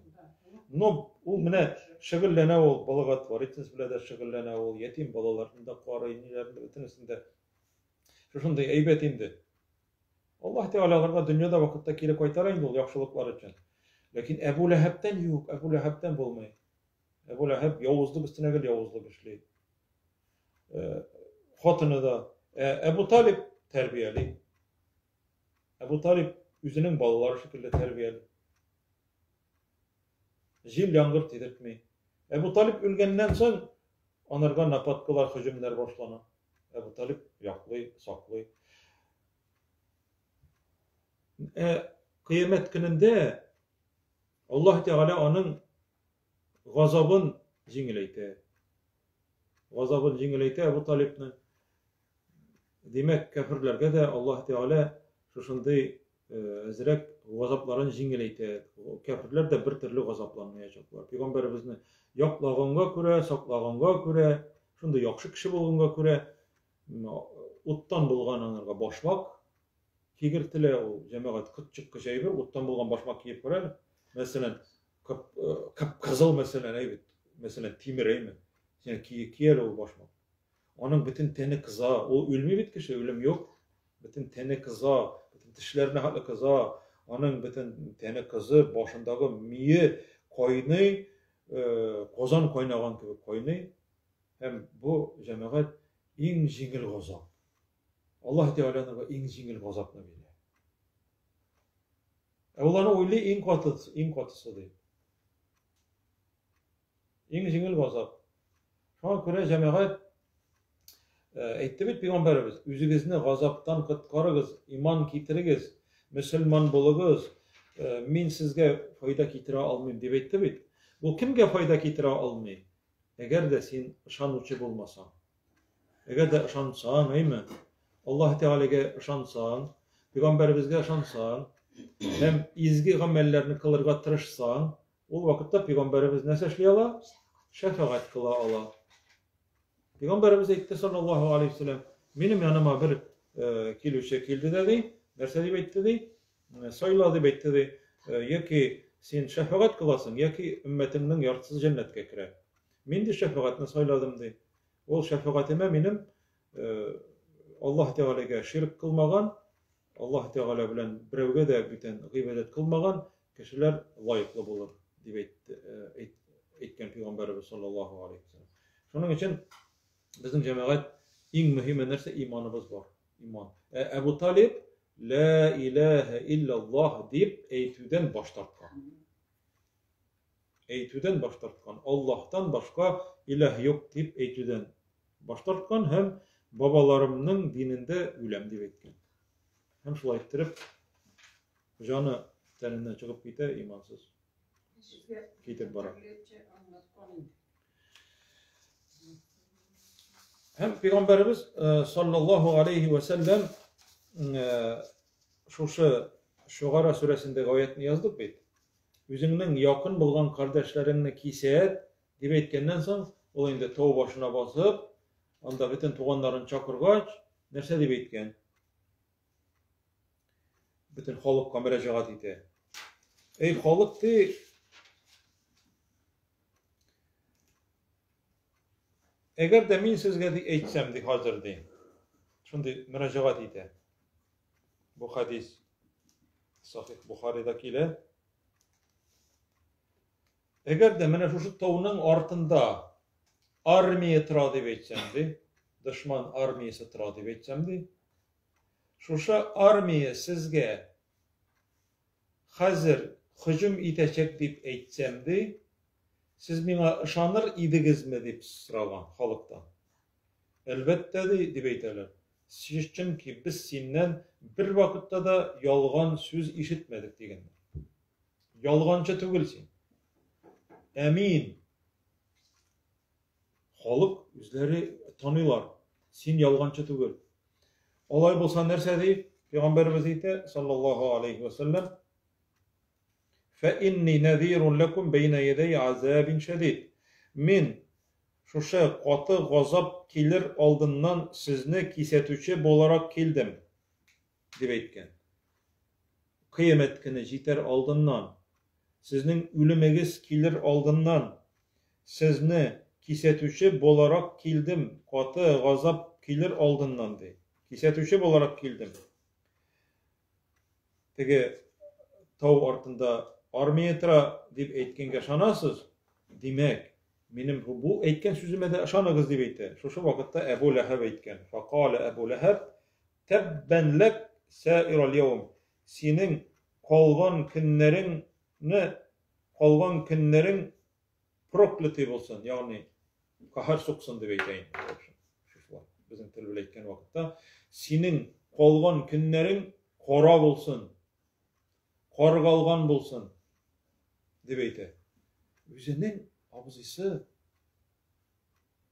Но ул менә шөгыльләнә ул, благотворительность белән дә шөгыльләнә ул, ятим балаларны да карый, ниләрне дә, бөтенесен дә. Шушындый әйбәт инде. Аллаһ Тәгалә аларга дөньяда вакытта кире кайтара инде ул яхшылыклар өчен. Ләкин Әбу Ләһәбтән юк, Әбу Ләһәбтән булмый. Әбу Ләһәб явызлык өстенә гел явызлык эшли. Хатыны да. Әбу Талиб тәрбияли. Әбу Талиб үзенең балалары шикелле тәрбияли. Җил яңгыр тидертми. Әбу Талиб үлгәннән соң анарга нападкалар, һөҗүмнәр башлана. Әбу Талиб яклый, саклый. Ә кыямәт көнендә Аллаһ Тәгалә аның газабын җиңеләйтә. Газабын җиңеләйтә Әбу Талибның. Димәк, кәферләргә дә Аллаһ Тәгалә шушындый әзрәк газапларын җиңеләйтә. Кяферләр дә бер төрле газапланмаячаклар. Пәйгамбәребезне яклаганга күрә, саклаганга күрә, шундый яхшы кеше булганга күрә, уттан булган анарга башмак кигертелә. Ул җәмәгать котчыккыч әйбер, уттан булган башмак киеп күр әле. Мәсәлән, кып-кызыл, мәсәлән, әйбит, мәсәлән, тимер әйме. Син ки әле ул башмак. Аның бөтен тәне кыза. Ул үлми бит кеше, үлем юк. Бөтен тәне кыза, бөтен тешләренә хәтле кыза. Аның бөтен тәне кызып, башындагы мие кайный, казан кайнаган кебек кайный. Һәм бу, җәмәгать, иң җиңел газап. Аллаһ Тәгалә аңа иң җиңел газапны бирә. Ә ул аны уйлый иң катысы, иң катысы ди. Иң җиңел газап. Шуңа күрә җәмәгать әйтте бит пәйгамбәребез, үзегезне газаптан коткарыгыз, иман китерегез, мөселман булыгыз, мин сезгә файда китерә алмыйм дип әйтте бит. Бу кемгә файда китерә алмый? Әгәр дә син ышанучы булмасаң. Әгәр дә ышансаң, әйме? Аллаһ Тәгаләгә ышансаң, пәйгамбәребезгә ышансаң һәм изге гамәлләрне кылырга тырышсаң, ул вакытта пәйгамбәребез нәрсә эшли ала? Шәфәгать кыла ала. Пәйгамбәребез әйтте саллаллаһу алейһи вәсәлләм, минем яныма бер килүче килде дә ди, нәрсә дип әйтте ди? Сайла дип әйтте ди, яки син шәфәгать кыласың, яки өммәтеңнең яртысы җәннәткә керә. Мин ди шәфәгатьне сайладым ди. Ул шәфәгатемә минем Аллаһ Тәгаләгә ширк кылмаган, Аллаһ Тәгалә белән берәүгә дә бүтән гыйбадәт кылмаган кешеләр лаеклы булыр, дип әйтте, әйткән пәйгамбәребез саллаллаһу алейһи вәсәлләм. Шуның өчен безнең җәмәгать иң мөһиме нәрсә иманыбыз бар. Иман. Ә Әбу Талиб ла илаһа иллаллаһ дип әйтүдән баш тарткан. Әйтүдән баш тарткан, Аллаһтан башка илаһ юк дип әйтүдән баш тарткан һәм бабаларымның динендә үләм дип әйткән. Һәм шулай иттереп җаны тәненнән чыгып китә, имансыз китеп бара. Һәм пәйгамбәребез саллаллаһу алейхи ва сәлләм шушы Шугара сүрәсендәге аятны яздык бит. Үзеңнең якын булган кардәшләреңне кисәт, дип әйткәннән соң, ул инде тау башына басып, анда бөтен туганнарын чакыргач, нәрсә дип әйткән? Бөтен халыкка мөрәҗәгать итә. Эй, халык, ди, әгәр дә мин сезгә ди әйтсәм, ди, хәзер ди, шундый мөрәҗәгать итә. Бу хадис Сахих Бухарида килә. Әгәр дә менә шушы тауның артында армия тора дип әйтсәм, ди, дошман армиясе тора дип әйтсәм, ди, шушы армия сезгә хәзер һөҗүм итәчәк дип әйтсәм, ди, сез миңа ышаныр идегезме дип сораган халыктан. Әлбәттә, ди, дип әйтәләр. Чөнки без синнән бервакытта да ялган сүз ишетмәдек, дигәннәр. Ялганчы түгел син. Әмин. Халык үзләре таныйлар. Син ялганчы түгел. Алай булса нәрсә ди? Пәйгамбәребез әйтә, саллаллаһу алейхи ва сәлләм, Фә инни нәзирун ләкум бәйнә ядәй азабин шәдид. Мин шушы каты газап килер алдыннан сезне кисәтүче буларак килдем, дип әйткән. Кыямәт көне җитәр алдыннан, сезнең үлемегез килер алдыннан сезне кисәтүче буларак килдем, каты газап килер алдыннан, ди. Кисәтүче буларак килдем. Теге тау артында армия тора дип әйткәнгә ышанасыз, димәк, минем бу әйткән сүземә дә ышаныгыз дип әйтә. Шушы вакытта Әбу Ләһәб әйткән. Факалә Әбу Ләһәб, тәббән ләк саирал яум. Синең калган көннәреңне, калган көннәрең проклятый булсын, ягъни каһәр суксын дип әйтә инде, в общем. Шушылай, безнең тел белән әйткән вакытта, синең калган көннәрең кара булсын, каргалган булсын, дип әйтә. Үзенең абзыйсы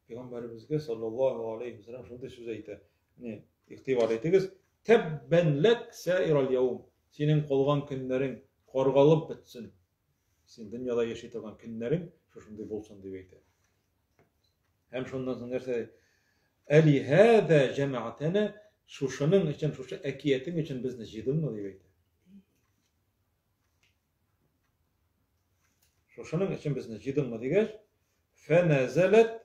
Пәйгамбәребезгә саллаллаһу алейхи ва саллям шундый сүз әйтә. Менә игътибар итегез. Тәббән ләк сәирал яум. Синең калган көннәрең каргалып бетсен. Син дөньяда яши торган көннәрең шушындый булсын дип әйтә. Һәм шуннан соң нәрсә? Әли һәдә җәмәгатәнә шушының өчен, шушы әкиятең өчен безне җыйдыңмы дип әйтә. Шушының өчен безне җыйдыңмы дигәч, фәнәзәләт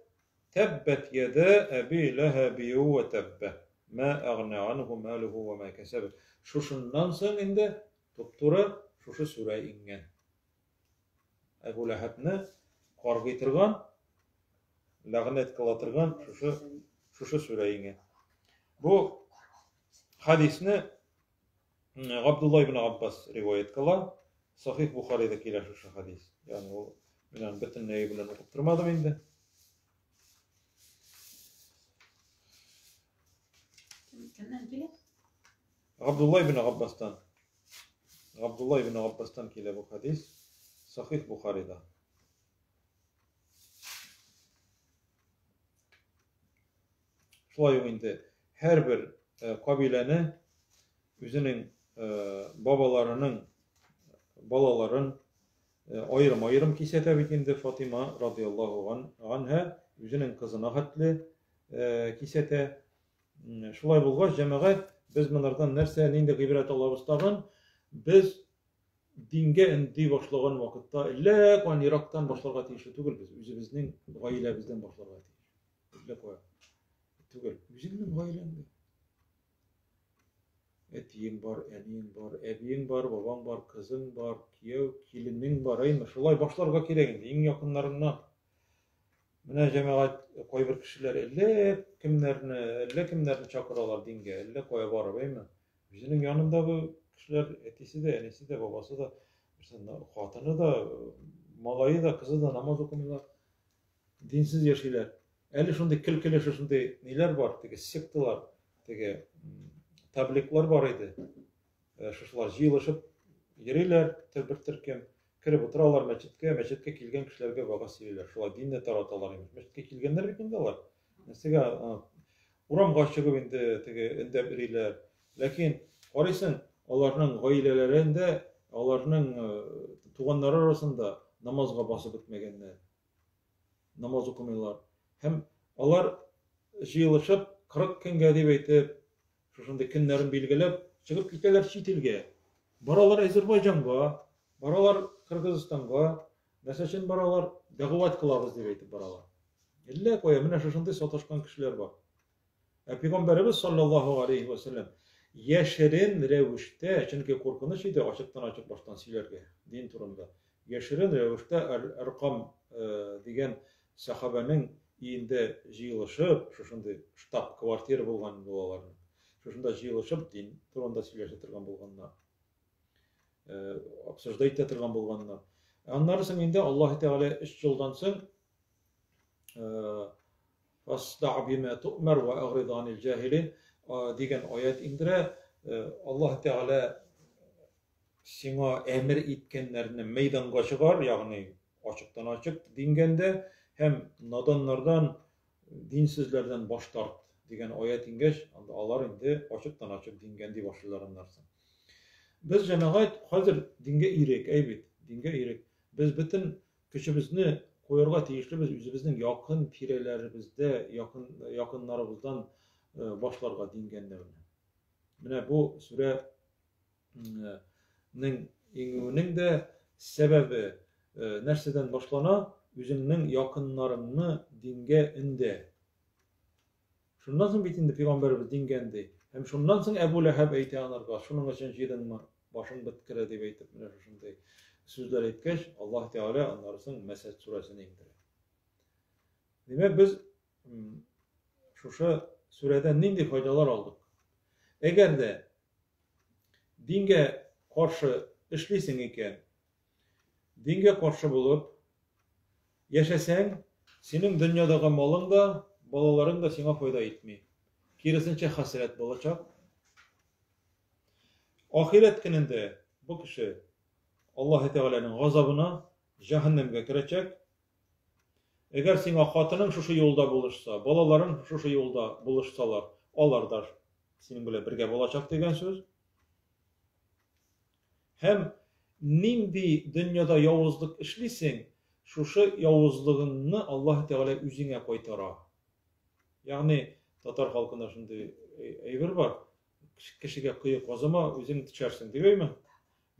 тәббәт яда әби ләһәби вә тәббә ма агна анху малуху ва ма кәсәб. Шушыннан соң инде туп-туры шушы сүрә иңгән. Әбу Ләһәбне каргый торган, ләгънәт кыла торган шушы шушы сүрә иңгән. Бу хадисне Габдулла ибн Аббас риваять кыла. Сахих Бухарида килә шушы хадис. Ягъни ул мин аны бөтенләе белән укып тормадым инде. Кемнән килә? Габдулла ибн Аббастан. Габдулла ибн Аббастан килә бу хадис. Сахих Бухарида. Шулай ук инде һәрбер кабиләне үзенең бабаларының балаларын аерым-аерым кисәтә бит инде Фатима радиаллаһу анһа үзенең кызына хәтле кисәтә. Шулай булгач, җәмәгать, без монардан нәрсә, нинди гыйбрәт алабыз тагын? Без дингә өнди башлаган вакытта әллә каян ерактан башларга тиешле түгел без, үзебезнең гаиләбездән башларга тиеш. Әллә кая түгел, үзеңнең гаиләңдә. Әтиең бар, әниең бар, әбиең бар, бабаң бар, кызың бар, кияү, киленең бар, әйме? Шулай башларга кирәк инде, иң якыннарыңнан. Менә җәмәгать кайбер кешеләр әллә кемнәрне, әллә кемнәрне чакыралар дингә, әллә кая барып, әйме? Үзенең янындагы кешеләр, әтисе дә, әнисе дә, бабасы да, хатыны да, малае да, кызы да намаз укымыйлар. Динсез яшиләр. Әле шундый көлкеле шушындый ниләр бар, теге секталар, теге табликлар бар иде. Шушылар җыелышып йөриләр, бер төркем кереп утыралар мәчеткә, мәчеткә килгән кешеләргә вәгазь сөйлиләр. Шулай динне тараталар имеш. Мәчеткә килгәннәр бит инде алар. Нәрсәгә урамга чыгып инде теге өндәп йөриләр. Ләкин карыйсың, аларның гаиләләрендә, аларның туганнары арасында намазга басып бетмәгәннәр. Намаз укымыйлар. Һәм алар җыелышып 40 көнгә дип әйтеп, шушындый көннәрен билгеләп, чыгып китәләр чит илгә. Баралар Әзербайҗанга, баралар Кыргызстанга. Нәрсә өчен баралар? Дәгъват кылабыз дип әйтеп баралар. Әллә кая менә шушындый саташкан кешеләр бар. Ә пәйгамбәребез саллаллаһу алейхи ва сәлләм яшерен рәвештә, чөнки куркыныч иде ачыктан-ачык баштан сөйләргә дин турында. Яшерен рәвештә Әл-Әркам дигән сәхабәнең өендә җыелышып, шушындый штаб-квартира булган инде ул аларның. Шушында җыелышып дин турында сөйләшә торган булганнар. Обсуждать итә торган булганнар. Аннары соң инде Аллаһ Тәгалә 3 елдан соң Фасда бима ту'мар ва агрид анил җаһилин дигән аят иңдерә. Аллаһ Тәгалә сиңа әмер иткәннәрне мәйданга чыгар, ягъни ачыктан-ачык дингәндә һәм наданнардан, динсезләрдән баш тарт дигән аят иңгәч, анда алар инде ачыктан-ачык дингә ди башлыйлар аннан соң. Без җәмәгать хәзер дингә ирек, әй бит, дингә ирек. Без бөтен көчебезне куярга тиешлебез үзебезнең якын тирәләребездә, якын якыннарыбыздан башларга дингә өндәүне. Менә бу сүрә нең иңүенең дә сәбәбе нәрсәдән башлана? Үзеңнең якыннарыңны дингә өндә. Шуннан соң бит инде пәйгамбәребез дингә өнди. Һәм шуннан соң Әбу Ләһәб әйтә анарга, шуның өчен җыйдыңмы, башың беткере дип әйтеп, менә шушындый сүзләр әйткәч, Аллаһ Тәгалә аннары соң Мәсәд сүрәсен иңдерә. Димәк, без шушы сүрәдән нинди файдалар алдык? Әгәр дә дингә каршы эшлисең икән, дингә каршы булып яшәсәң, синең дөньядагы малың да, балаларың да сиңа файда итми. Киресенчә хәсрәт булачак. Ахирәт көнендә бу кеше Аллаһ Тәгаләнең газабына, җәһәннәмгә керәчәк. Әгәр сиңа хатының шушы юлда булышса, балаларың шушы юлда булышсалар, алар да синең белән бергә булачак дигән сүз. Һәм нинди дөньяда явызлык эшлисең, шушы явызлыгыңны Аллаһ Тәгалә үзеңә кайтара. Ягъни татар халкында шундый әйбер бар. Кешегә кое казыма, үзең төшәрсең, дип әйме?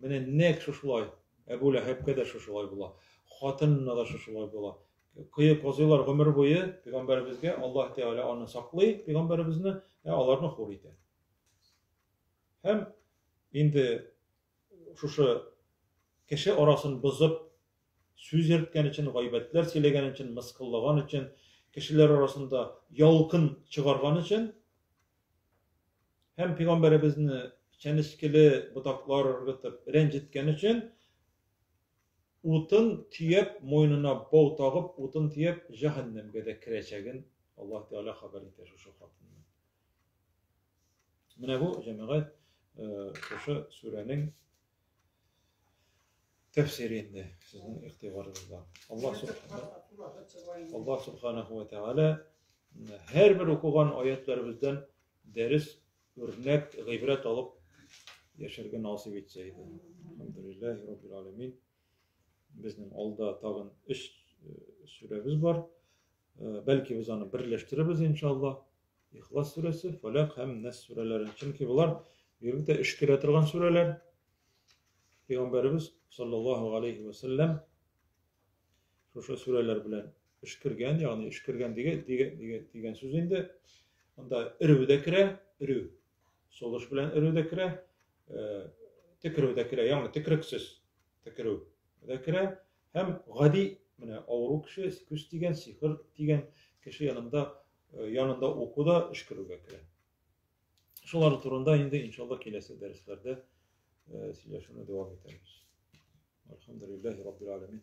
Менә нәкъ шушылай. Әбу Ләһәбкә дә шушылай була. Хатынына да шушылай була. Кое казыйлар гомер буе пәйгамбәребезгә, Аллаһ Тәгалә аны саклый, пәйгамбәребезне, ә аларны хур итә. Һәм инде шушы кеше арасын бозып, сүз йөрткән өчен, гайбәтләр сөйләгән өчен, мыскыллаган өчен, кешеләр арасында ялкын чыгарган өчен һәм пәйгамбәребезне чәнечкеле ботаклар ыргытып рәнҗеткән өчен утын төяп, муенына бау тагып, утын төяп җәһәннәмгә дә керәчәген Аллаһ Тәгалә хәбәр итә шушы хатынны. Менә бу җәмәгать шушы сүрәнең тәфсире инде сезнең игътибарыгызда. Аллаһ субханаху Аллаһ субханаху ва тааля һәрбер укыган аятларыбыздан дәрес, үрнәк, гыйбрәт алып яшәргә насыйп итсә иде. Әлхәмдүлилләһи раббил аләмин. Безнең алда тагын өч сүрәбез бар. Бәлки без аны берләштерербез иншалла. Ихлас сүрәсе, Фәләк һәм Нәс сүрәләре. Чөнки болар бигрәк тә өшкерә торган сүрәләр. Пәйгамбәребез саллаллаһу алейхи ва сәлләм шушы сүрәләр белән өшкергән, ягъни өшкергән дигән, дигән, дигән, дигән сүз инде. Анда өрү дә керә, өрү. Сулыш белән өрү дә керә, төкерү дә керә, ягъни төкерексез төкерү дә керә. Һәм гади менә авыру кеше, күз тигән, сихер тигән кеше янында янында уку да өшкерүгә керә. Шулар турында инде иншалла киләсе дәресләрдә сөйләшүне дәвам итәрбез. Әлхәмдүлилләһи раббил аләмин.